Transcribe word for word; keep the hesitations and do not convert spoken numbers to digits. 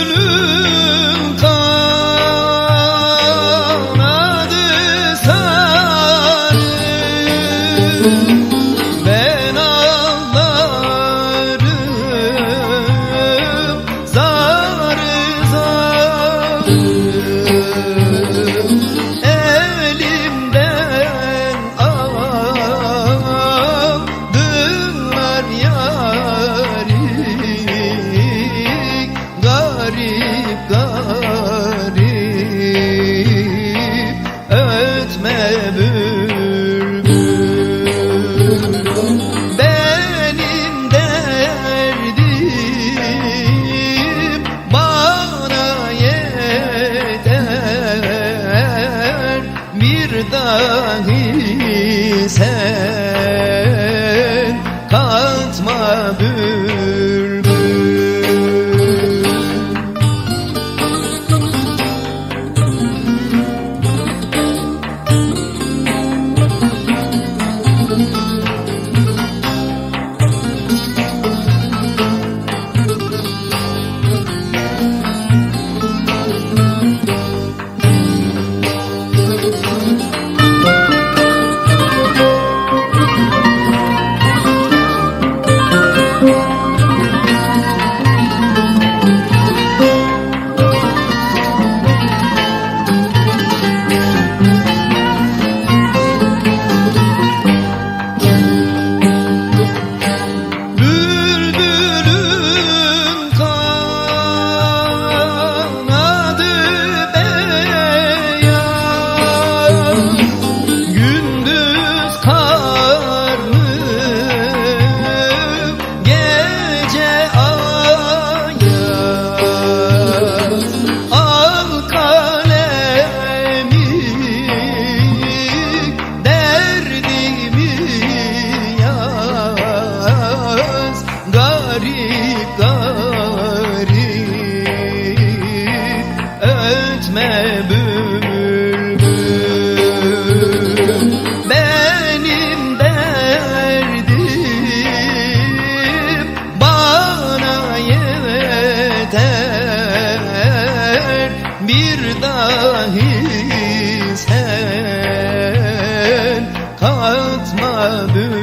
Bülbülün kanadı sarı, ben ağlarım zar zar. Elimden aldılar yari, garip garip. Ötme bülbül, benim derdim bana yeter. Bir dahi sen katma bülbül. Bülbülün kanadı beyaz, gündüz karanlık, gece ayaz. Al kalemi, derdimi yaz, garip garip. Ötme bülbül, benim derdim bana yeter. Bir dahi sen katma bülbül.